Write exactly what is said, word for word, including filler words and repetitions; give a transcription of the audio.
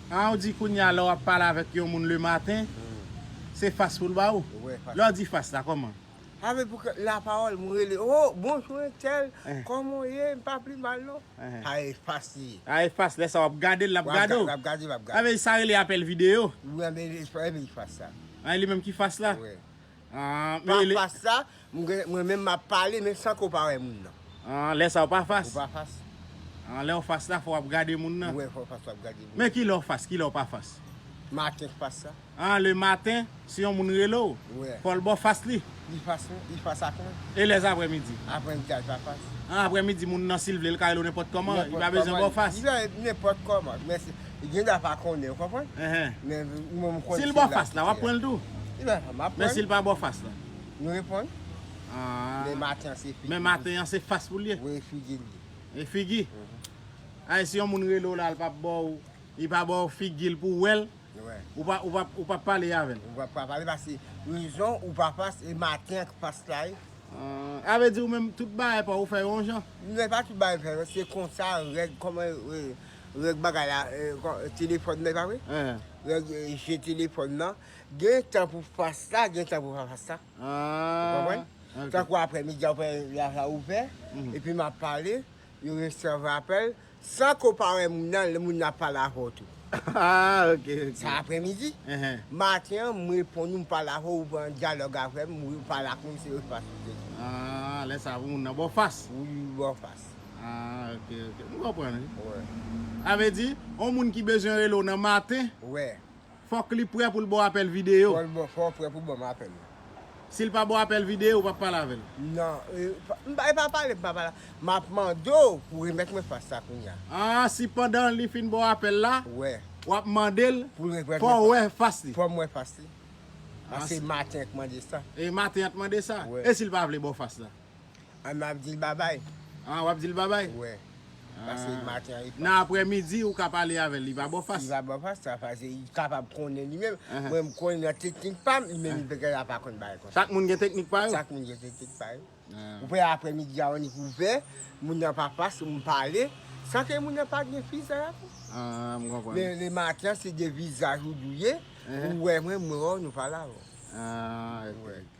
An, ou di kounye a lè w ap pale avèk yon moun lematen, se fas pou l ba ou? Lè w di fas la, kòman? Sa vle pou ke lapawòl, mwen rele, oh, bonjou, entèl, kòman w ye? M pa pi mal, non. Sa e fas li ye. A, e fas, lè sa w ap gade l, l ap gade w. L ap gade, l ap gade. Sa vle di sa rele apèl videyo. Wi, men li fas sa. A, e li menm ki fas la? Wi. Ah, pa fas la, mwen menm m ap pale, men san ke w pa wè moun nan. Ah, lè sa w pa fas? Ou pa fas. Ah, lè w fas la, fò w ap gade moun nan. Wi, fò w fas w ap gade moun nan. Men kilè w fas, kilè w pa fas? Maten k fas la. Ah, le maten, si yon moun rele w, fò l ba w fas li. Li fas, li fas ak mwen. E lè aprèmidi? Aprèmidi a, li pa fas. Ah, aprèmidi, moun nan, si l vle, l ka rele w nenpòt kòman, li pa bezwen ba w fas. Li fè nenpòt kòman, men si, li gendwa pa konnen, ou konprann? Men mwen, m konnen. Si l ba w fas la, w ap pran l tou? Li pa fè, m ap pran l. Men si l pa ba w fas la? Nou reponn. Ah. Men maten an, se figi. Men maten an, se fas pou l ye? Wi, figi l ye. E figi? Ay, si yon moun rele w la, l p ap ba w, li pa ba w figi l pou w wè l, ou pa, ou pa, ou p ap pale avè l. Ou p ap pale paske rezon ou pa fas, e maten an k fas la ye. Ah, sa vle di ou menm, tout bagay pa ou fè yon jan? Men pa tout bagay fè, se konsa, règ, kòman, eh, règ bagay la, eh, kò-, telefòn nan, pa vre? Règ, eh, je telefòn nan. Gen tan pou fas la, gen tan pou pa fas la. Ou konprann? Tankou aprèmidi a, ou pran la sa ouvè, epi m ap pale, yo resevwa apèl, san ke w pa wè moun nan, lè moun nan ap pale avè w tou. Ah, ok, ok. Sa aprèmidi. Maten an, m reponn ou, m pale avè w, ou pran dyalòg avè m, ou pale ak mwen, se yo fas ou te di. Ah, lè sa pou moun nan ba w fas. Wi, ba w fas. Ah, ok, ok. M konprann, wi. Sa vle di, yon moun ki bezwen rele w nan maten, fòk li prè pou l ba w apèl videyo. Fò l ba, fò w prè pou ban m apèl la. Si l pa ba w apèl videyo, ou p ap pale avè l? Non, e pa, m pa, e pa pale, m pa pale. M ap mande w pou remèt mwen fas la kounye a. Ah, si pandan li fin ba w apèl la, w ap mande l, fò w wè fas li. Fò m wè fas li. Paske maten an k mande sa. E maten an t mande sa? E si l pa vle ba w fas la? A, m ap di l babay. Ah, w ap di l babay? Wi. Paske maten an, li fas. Nan aprèmidi, ou ka pale avè l, li pa ba w fas? Li pa ba w fas, sa fas, li kapab konnen li menm. Mwen, m konnen nan teknik pa m, li menm, li pètèt pa konn bagay konsa. Chak moun gen teknik pa yo? Chak moun gen teknik pa yo. Ou pè aprèmidi a, annik ouvè, moun nan pa fas, m pale, san ke moun nan pa gen vizaj avè m. Ah, m konprann. Men lematen an, se de vizaj ou douye, ou wè mwen, mwen wè w, nou pale avè w. Ah, ok.